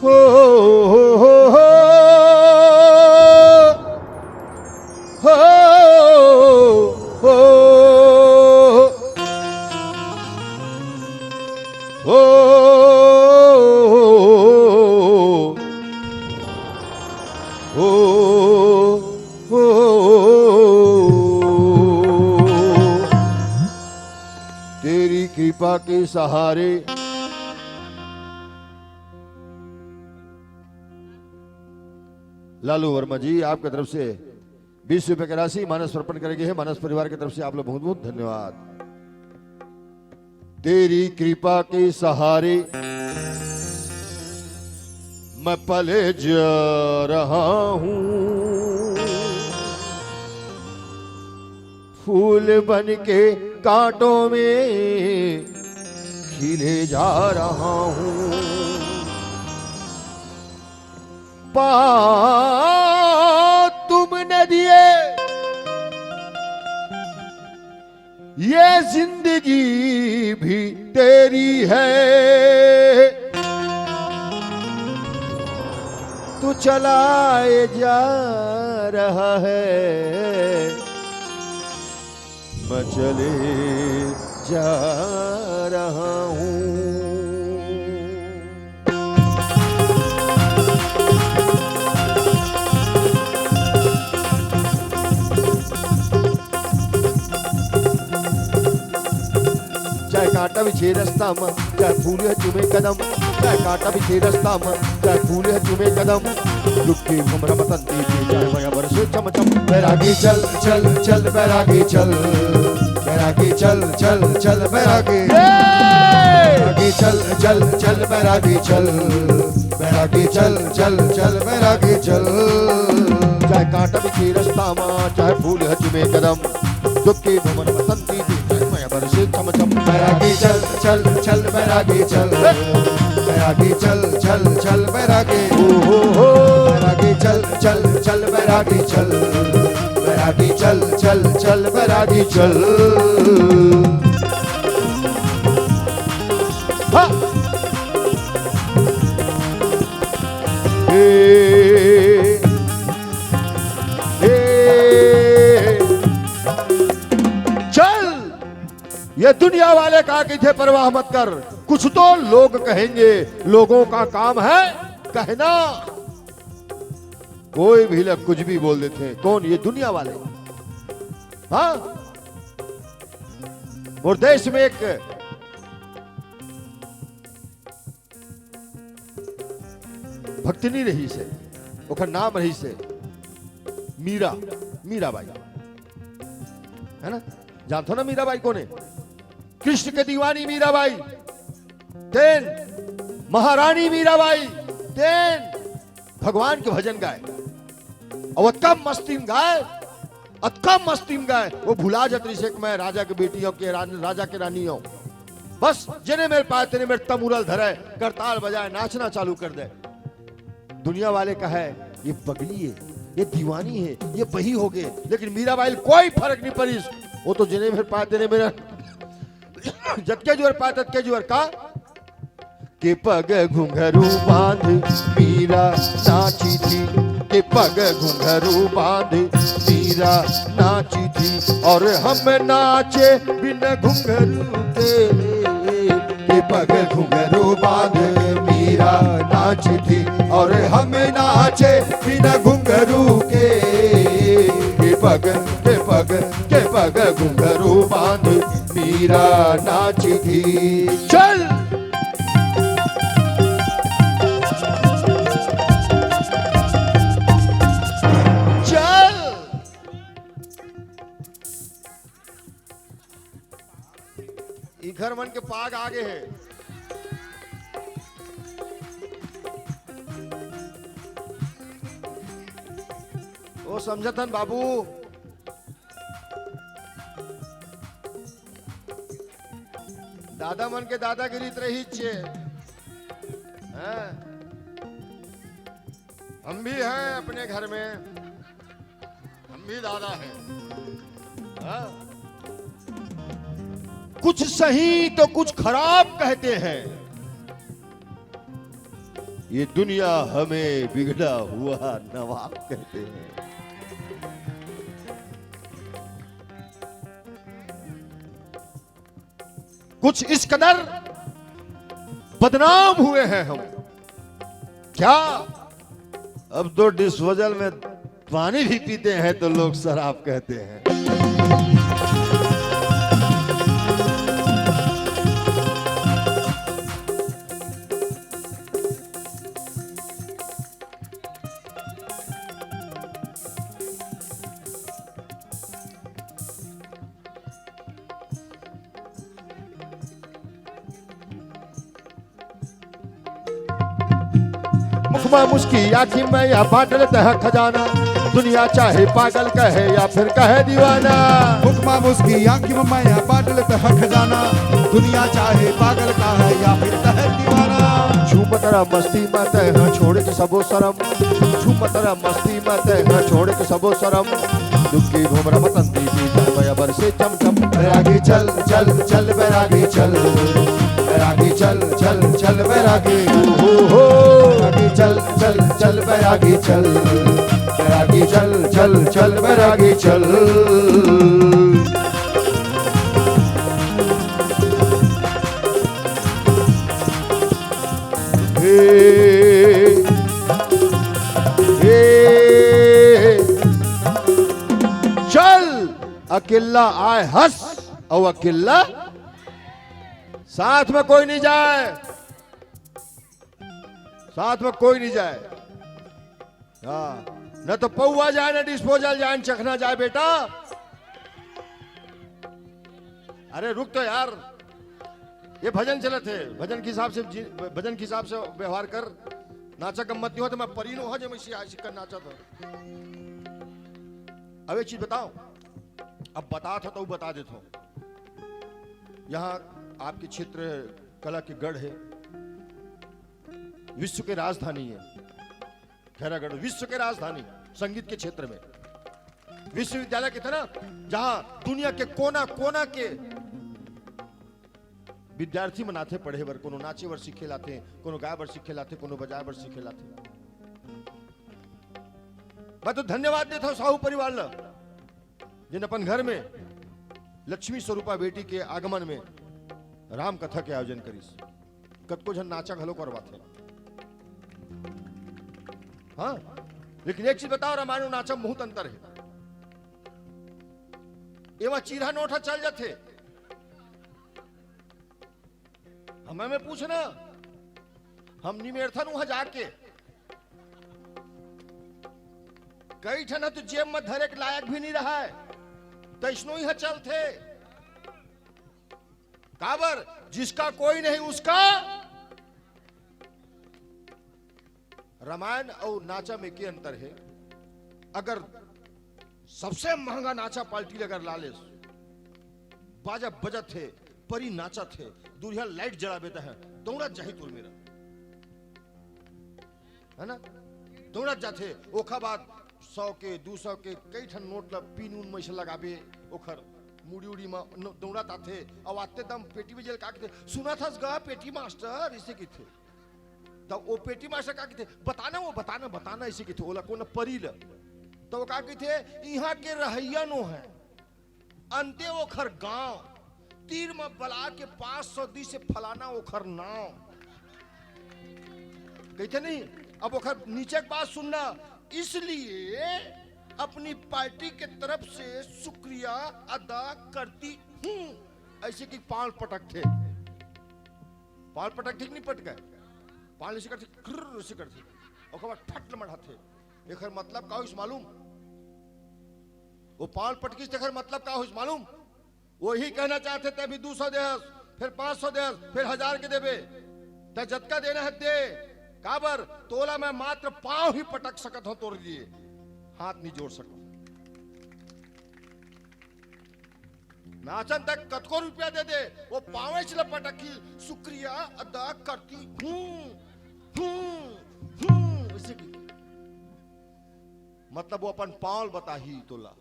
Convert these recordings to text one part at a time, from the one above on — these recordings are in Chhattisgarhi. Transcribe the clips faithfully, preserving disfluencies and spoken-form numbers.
हो, हो, हो, हो, हो, हो, हो, हो, हो। तेरी कृपा के सहारे। लालू वर्मा जी, आपके तरफ से बीस रुपए की राशि मानस अर्पण करेंगे, है मानस परिवार की तरफ से आप लोग बहुत बहुत धन्यवाद। तेरी कृपा के सहारे मैं पले जा रहा हूँ, फूल बन के कांटों में खिले जा रहा हूँ। पाँव तुमने दिए, ये जिंदगी भी तेरी है। तू चलाए जा रहा है, मैं चले जा रहा हूँ। चाहे कांटा बिछे रस्ता म, चाहे फूल ह चुमे कदम, चाहे कांटा बिछे रस्ता म, चाहे फूल ह चुमे कदम। रुक के हमरा बसंती के, चाहे मया बरसे चम चम। बैरागी चल, चल, चल, बैरागी चल, बैरागी चल, चल, चल, बैरागी। बैरागी चल, चल, चल, बैरागी चल, बैरागी चल, चल, चल, बैरागी चल। चाहे कांटा बिछे रस्ता म, चाहे फूल ह चुमे कदम, दुख के भवन बसंती के, चाहे मया बरसे चम चम। बैरागी चल, चल, चल, बैरागी चल, बैरागी चल, चल, चल, बैरागी। ओ हो हो। बैरागी चल, चल, चल, बैरागी चल, बैरागी चल, चल, चल, बैरागी चल। हाँ। ए, ए, चल, ये दुनिया वाले का कहिथे परवाह मत कर, कुछ तो लोग कहेंगे, लोगों का काम है कहना। कोई भी लोग कुछ भी बोल देते हैं, कौन? ये दुनिया वाले। हाँ, मोर देश में एक भक्तिनी रहिसे, ओकर नाम रहिसे मीरा, मीराबाई, है ना? जानथो ना मीराबाई कोन हे? कृष्ण के दीवानी मीराबाई, तेन महारानी मीराबाई, तेन भगवान के भजन गाय, अउ अतका मस्ती म गाय, अतका मस्ती म गाय, वो भुला जात रहिसे कि मैं राजा के बेटी हंव, के रान-, राजा के रानी हंव। बस जेने मेर पाय तेने मेर तमुरल धरय, करताल बजाय, नाचना चालू कर दे। दुनिया वाले कहय, "ये पगली हे, ये दीवानी हे, ये बही होगे।" लेकिन मीराबाई ल कोई फरक नइ परिस। वो तो जेने मेर पाय तेने मेर जतके जुवर पाय ततके जुवर का के पग घुंघरू बांध मीरा नाची थी, के पग घुंघरू बांध मीरा नाची थी, और हम नाचे बिन घुंघरू के। के पग घुंघरू बांध मीरा नाची थी, और हम नाचे बिन घुंघरू के। के पग, के पग, के पग घुंघरू बांध मीरा नाची थी। चल, चल। ई घर मन के पाग आगे हे। ओ समझत हन बाबू, दादा मन के दादागिरी त रहिच हे। हैं? हम भी हैं अपने घर में, हम भी दादा हैं। हाँ? कुछ सही तो कुछ खराब कहते हैं। ये दुनिया हमें बिगड़ा हुआ नवाब कहते हैं। कुछ इस कदर बदनाम हुए हैं हम, क्या अब तो डिस्पोजल में पानी भी पीते हैं तो लोग शराब कहते हैं। मुखमा मुस्की आखी में या बाटल तह खजाना, दुनिया चाहे पागल कहे या फिर कहे दीवाना। मुखमा मुस्की आखी में या बाटल तह खजाना, दुनिया चाहे पागल कहे या फिर कहे दीवाना। झूमत रह मस्ती में तह छोड़ के सबो शरम, झूमत रह मस्ती में तह छोड़ के सबो शरम। दुखी घूम रहा बसंती की मैं अबर से चमचम। बैरागी चल चल चल बैरागी चल, बैरागी चल चल चल बैरागी। हो हो। बैरागी चल चल चल बैरागी चल, बैरागी चल चल चल बैरागी चल। हे, हे, चल, अकेला आए हंस, और अकेला साथ में कोई नहीं जाए, साथ में कोई नहीं जाए। हाँ, न तो पौवा जाए, न डिस्पोजल जाए, न चखना जाए, बेटा। अरे रुक तो यार, ये भजन चलत हे, भजन के हिसाब से जी-, भजन के हिसाब से व्यवहार कर। नाचा गम्मत नहीं हो तो मैं परी नो हो, जो मैं सिया-, सिक्का नाचा था। अब एक चीज बताओ, अब बता था तो बता देता हूँ। यहाँ आपके क्षेत्र कला के गढ़ है, विश्व के राजधानी है। खैरागढ़ विश्व के राजधानी संगीत के क्षेत्र में, विश्वविद्यालय के तरह, जहां दुनिया के कोना कोना के विद्यार्थी मन आथे पढ़े बर, कोनो नाचे बर सीखे लाथे, कोनो गाय बर सीखे लाथे, कोनो बजाए बर सीखे लाथे। मैं तो धन्यवाद देता हूं साहू परिवार ला, जिन अपन घर में लक्ष्मी स्वरूपा बेटी के आगमन में राम कथा के आयोजन करिस। कतको झन नाचा घलो करवाथे। हाँ, लेकिन एक चीज बताओ, रामायण अउ नाचा में बहुत अंतर हे। एमा चीरहा नोट ह चल जाथे। हमें में पूछना, हम निमेरथन उहाँ जाके, कई ठन ह तो जेब में धरे के लायक भी नहीं रहा है, तैसनो ही ह चलथे। काबर? जिसका कोई नहीं उसका। रामायण अउ नाचा में के अंतर हे? अगर सबसे महंगा नाचा पार्टी अगर ला लेस, बाजा बजत हे, परी नाचत हे, दूरिहा लाइट जलाबे त हे, दौड़त जाही तोर मेरा, है ना? दौड़त जाथे, ओखर बाद सौ के, दू सौ के कई ठन नोट ला पीन उन में से लगाबे, ओखर मुड़ी उड़ी में न-, दौड़त आथे, अउ आते दम पेटी में जेल का कथे, "सुनत हस गा पेटी मास्टर?" इसे कथे। तब वो पेटी मास्टर का कथे, "बताना वो, बताना, बताना," इसे कथे, ओला कोन परी ला। तब वो का कथे, "इहाँ के रहइया नो है।" अंते ओखर गांव, तीर म बला के पांच सौ दी से फलाना ओखर नाव। कहिथे नहीं, अब ओखर नीचे के बात सुनना, इसलिए अपनी पार्टी के तरफ से शुक्रिया अदा करती हूँ। ऐसे कि पांव पटकथे, पांव पटकथे कि नहीं पटके, पांव ऐसे करथे, क्रुर ऐसे करथे, ओकर बाद फट ले मढ़ाथे। एकर मतलब का होइस मालूम? वो पांव पटकिस तेकर मतलब का होइस मालूम? वही कहना चाहथे, तैं भी दू सौ देहस, फिर पांच सौ देहस, फिर हजार के देबे। तैं जतका देना है दे। काबर? तोला मैं मात्र पांव ही पटक सकत हूं तोर लिए, हाथ नहीं जोड़ सकत। नाचन तक कतको रुपया दे दे, वो पांवे च ल पटकही, शुक्रिया अदा करती हूँ, हूँ, हूँ, ऐसे की। मतलब वो अपन पांव ल बताही तोला।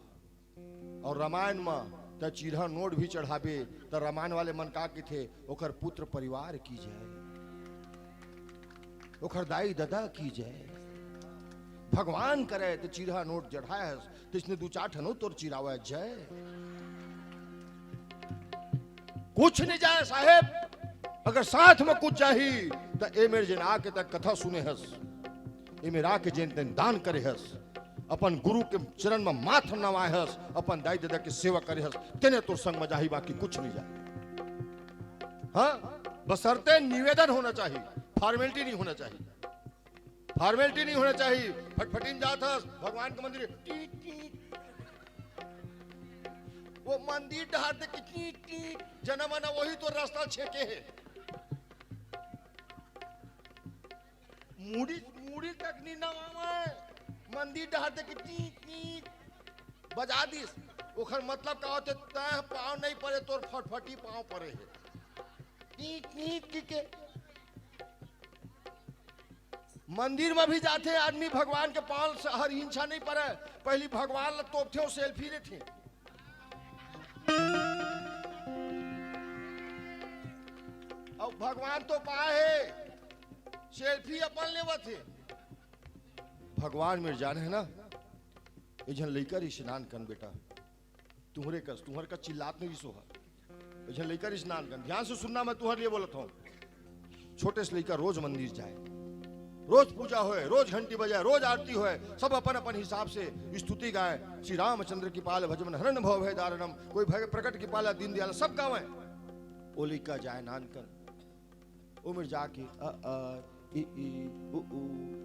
और रामायण म त चीरहा नोट भी चढ़ाबे, त रामायण वाले मन का कहिथे, ओकर पुत्र परिवार की जय। ओखर दाई ददा की जय। भगवान करे त चिरहा नोट जढ़ाए हस, त इसने दू चार ठनो तोर चिरावय जय। कुछ नहीं जाए साहेब, अगर साथ में कुछ जाही त ए मेर जेन आके तक कथा सुने हस, ए मेर आके जेन तेन दान करे हस, अपन गुरु के चरण में माथ नवाए हस, अपन दाई ददा के सेवा करे हस, तेने तोर संग में जाही, बाकी कुछ नहीं जाए। हाँ, बसरते निवेदन होना चाहिए, फॉर्मेलिटी नहीं होना चाहिए। फॉर्मेलिटी नहीं होना चाहिए। फटफटिन जात हस भगवान के मंदिर, टीट, टीट। वो मंदिर डहर दे के टीट, टीट, जना मना वही तो रास्ता छेके है। मुड़ी, मुड़ी तक नहीं नवावे। मंदिर डहर दे के टीट, टीट बजा दिस। ओखर मतलब का होथे, तैं पाँव नहीं परे, तोर फटफटी पाँव परे है। टीट, टीट, टीट के। मंदिर में भी जाथे आदमी, भगवान के पाँव से हर हिंसा नहीं परे, पहली भगवान ला तोपथे, सेल्फी लेथे। अब भगवान तो पाए है, सेल्फी अपन लेवत है। भगवान मेर जान है ना, एक झन लइका रहिस नानकन बेटा, तुहरे कस, तुहर कस चिल्लात नहीं रहिस ओहा। एक झन लइका रहिस नानकन, ध्यान से सुनना, मैं तुहर लिए बोलत हूँ। छोटे से लइका रोज मंदिर जाए, रोज पूजा होए, रोज घंटी बजाए, रोज आरती होए, सब अपन अपन हिसाब से स्तुति गाए, श्री रामचंद्र की पाल भजमन हरण भव भय दारणम, कोई भय प्रकट की पाला दीन दयाल, सब गावे। ओ लइका जाए नानकन, ओ मेर जाके अ, अ, इ, ई, उ, ऊ,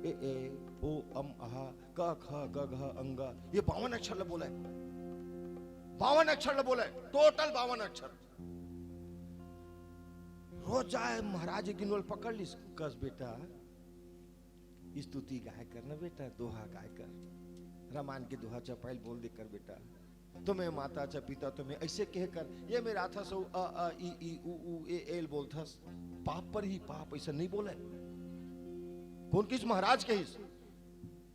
ए, ए, ओ, अम, अहा, क, ख, ग, घ, अंग, ये बावन अक्षर ल बोले। बावन अक्षर ल बोले, टोटल बावन अक्षर। रोज जाए महाराज एक दिन ओला पकड़ लिस, कस बेटा, स्तुति गाय कर ना बेटा, दोहा गाय कर, रामायण के दोहा चौपाई ल बोल दे कर बेटा। तुम्हें माता च पिता तुम्हें, ऐसे कह कर, ये मेर आथे सो अ, अ, इ, ई, उ, ऊ, ए, ए ल बोलथस, पाप परही, पाप ऐसा नहीं बोले। कोन कहिस? महाराज कहिस,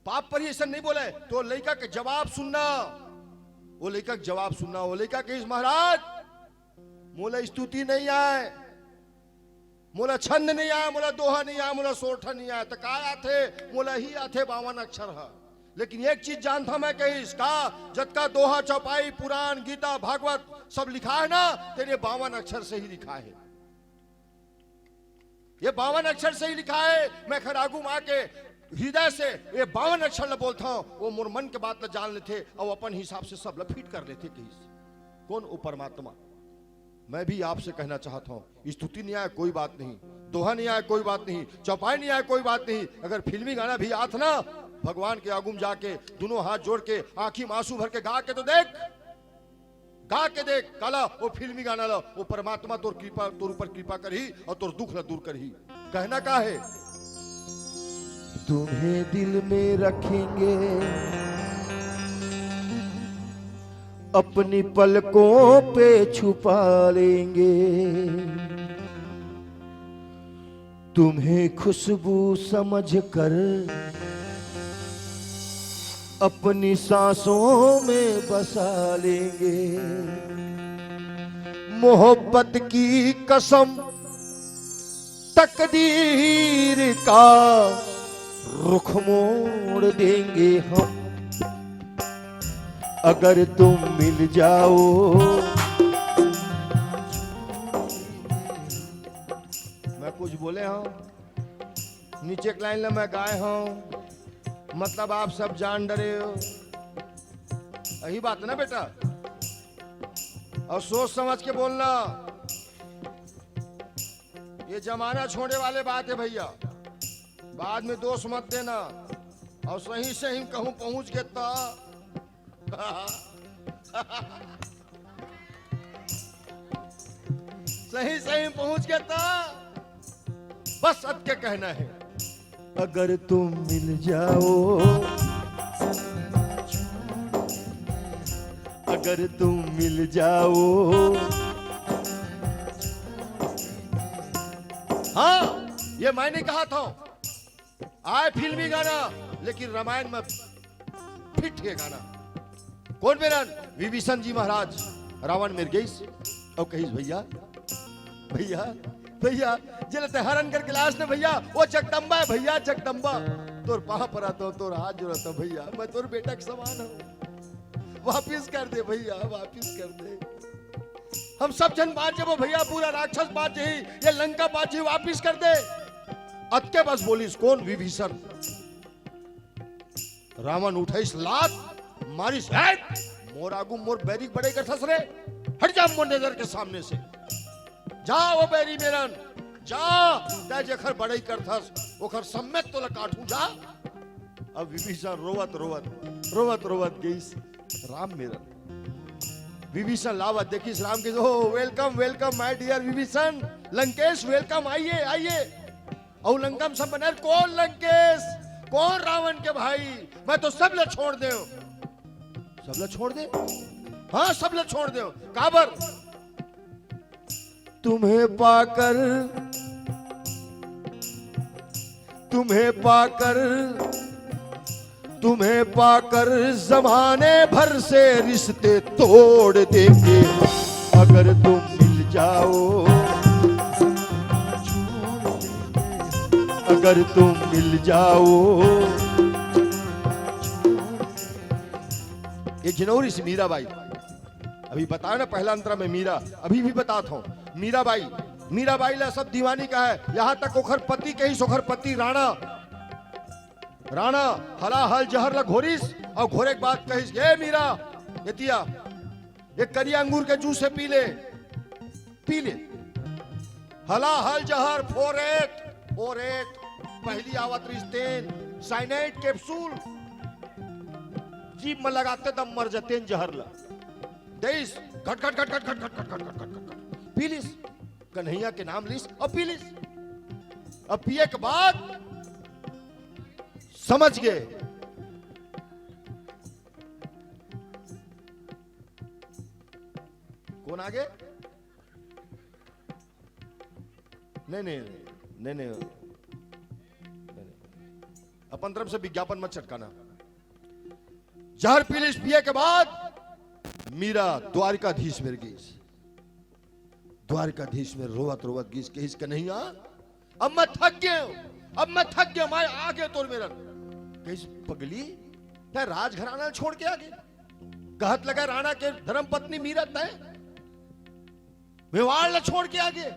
पाप परही, ऐसा नहीं बोले। तो लइका के जवाब सुनना, वो लइका के जवाब सुनना, वो लइका कहिस, महाराज, मोला स्तुति नहीं आए, मोला छंद नहीं आए, मोला दोहा नहीं आए, मोला सोरठा नहीं आए, त का आथे? मोला ही आथे बावन अक्षर ह। लेकिन एक चीज जानथंव मैं, कहिस का, जतका दोहा, चौपाई, पुराण, गीता, भागवत सब लिखाय हे ना, तेन ये बावन अक्षर से ही लिखाय हे। ये बावन अक्षर से ही लिखाय हे। मैं एखर आगू म आके हृदय से ये बावन अक्षर ल बोलथंव, वो मोर मन के बात ल जान लेथे अउ अपन हिसाब से सब ल फिट कर लेथे, कहिस। कोन? वो परमात्मा। मैं भी आपसे कहना चाहता हूँ, स्तुति नहीं आए कोई बात नहीं, दोहा नहीं आए कोई बात नहीं, चौपाई नहीं आए कोई बात नहीं, अगर फिल्मी गाना भी आत ना, भगवान के आगू म जाके दोनों हाथ जोड़ के आँखी म आंसू भर के गा के तो देख, गा के देख। काला? वो फिल्मी गाना ला, वो परमात्मा तोर कृपा, तोर ऊपर कृपा करही अउ तोर दुख ला दूर करही। कहना का हे? तुम्हें दिल में रखेंगे, अपनी पलकों पे छुपा लेंगे, तुम्हें खुशबू समझकर अपनी सांसों में बसा लेंगे। मोहब्बत की कसम, तकदीर का रुख मोड़ देंगे हम, अगर तुम मिल जाओ। मैं कुछ बोले हंव, नीचे के लाइन ला मैं गाय हंव, मतलब आप सब जान डरे हो। यही बात ना बेटा, अउ सोच समझ के बोलना। ये जमाना छोड़े वाले बात हे भइया, बाद में दोष मत देना। अउ सही सही कहूँ पहुँच गे त सही सही पहुँच गे त बस अतके कहना हे, अगर तुम मिल जाओ, अगर तुम मिल जाओ। हाँ, ये मैं नहीं कहा था। आय फिल्मी गाना, लेकिन रामायण म फिट हे गाना। कोन बेरन? विभीषण जी महाराज रावण मेर गइस अउ कहिस, भइया, भइया, भैया, जेला ते हरण करके लास ने भैया, वो जगदम्बा है भैया, जगदम्बा। तोर पाँव परा तो, तोर हाथ जोड़ा तो भैया, मैं तोर बेटा के समान हूँ। वापिस कर दे भैया, वापिस कर दे। हम सब झन बाँच जाबो भैया, पूरा राक्षस बाँच जाही, ये लंका बाँच जाही, वापिस कर दे। अतके बस बोलिस कोन? विभीषण। रावण उठाइस लात, मारिस, "हट! मोर आगू मोर बैरी के बड़ाई करथस रे, हट जा मोर नजर के सामने से। जा वो बैरी मेरन, जा, तै जेखर बड़ाई करथस, ओखर सम्मेत तोला काटहूँ, जा।" अब विभीषण रोवत, रोवत, रोवत, रोवत गइस राम मेरन। विभीषण लावत देखिस राम के, "Oh, welcome, welcome, my dear Vibhishan, Lankesh, welcome, आइए, आइए।" अउ लंका में सब बने, "कोन लंकेश, कोन रावण के भाई? मैं तो सब ला छोड़ देंव।" सब ला छोड़ दे? हाँ, सब ला छोड़ देंव। काबर? तुम्हें पाकर, तुम्हें पाकर, तुम्हें पाकर जमाने भर से रिश्ते तोड़ देंगे, अगर तुम मिल जाओ, अगर तुम मिल जाओ। ये जिनौरी से मीराबाई, अभी बताया ना पहला अंतरा में मीरा, अभी भी बतात हूँ। मीराबाई, मीराबाई ला सब दीवानी का है, यहाँ तक ओखर पति कहिस, ओखर पति राणा, राणा हलाहल जहर ला घोरिस अउ घोरे के बाद कहिस, "ए मीरा, एतिया, ये करिया अंगूर के जूस है, पी ले, पी ले।" हलाहल जहर, फोरेट, फोरेट, पहली आवत रिहिस तेन, साइनाइड कैप्सूल, जीभ में लगाते दम मर जतेन जहर ला। देइस, घट, घट, घट, घट, पी लिस, कन्हैया के नाम लिस अउ पी लिस। अब पिए के बाद समझ गे। कोन आगे? नहीं, नहीं, नहीं, नहीं, नहीं। अपन तरफ से विज्ञापन मत चटकाना। जहर पी लिस, पिए के बाद मीरा द्वारिकाधीश मेर गिस। द्वारिकाधीश मेर रोवत रोवत गिस, कहिस, "कन्हैया, अब मैं थक गेंव, अब मैं थक गेंव, मैं आगे तोर मेरन।" कहिस, "पगली, तैं राजघराना छोड़ के आगे? कहत लगा राणा के धर्म पत्नी मीरा तैं?" मेवाड़ ला छोड़ के आगे।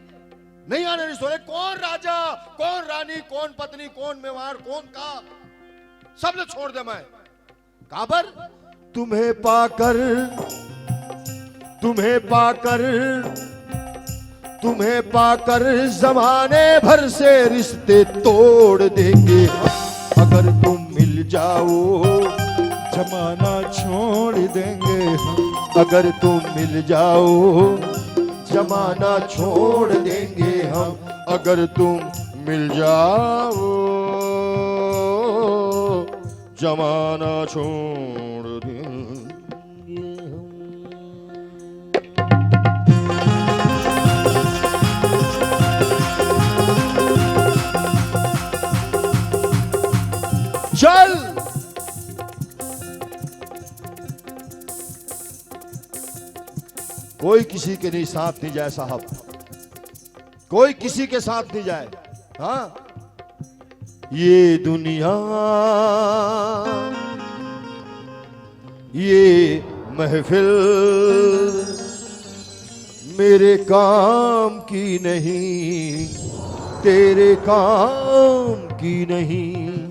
नहीं आने रिहिस तोला। कोन राजा, कोन रानी, कोन पत्नी, कोन मेवाड़, कोन का, सब ला छोड़ देंव मैं। काबर? तुम्हें पाकर, तुम्हें पाकर, तुम्हें पाकर जमाने भर से रिश्ते तोड़ देंगे, अगर तुम मिल जाओ, जमाना छोड़ देंगे हम। अगर तुम मिल जाओ, जमाना छोड़ देंगे हम, अगर तुम मिल जाओ, जमाना छोड़ देंगे हम। चल, कोई किसी के नहीं, साथ नहीं जाए साहब, कोई किसी के साथ नहीं जाए। हाँ, ये दुनिया, ये महफिल मेरे काम की नहीं, तेरे काम की नहीं।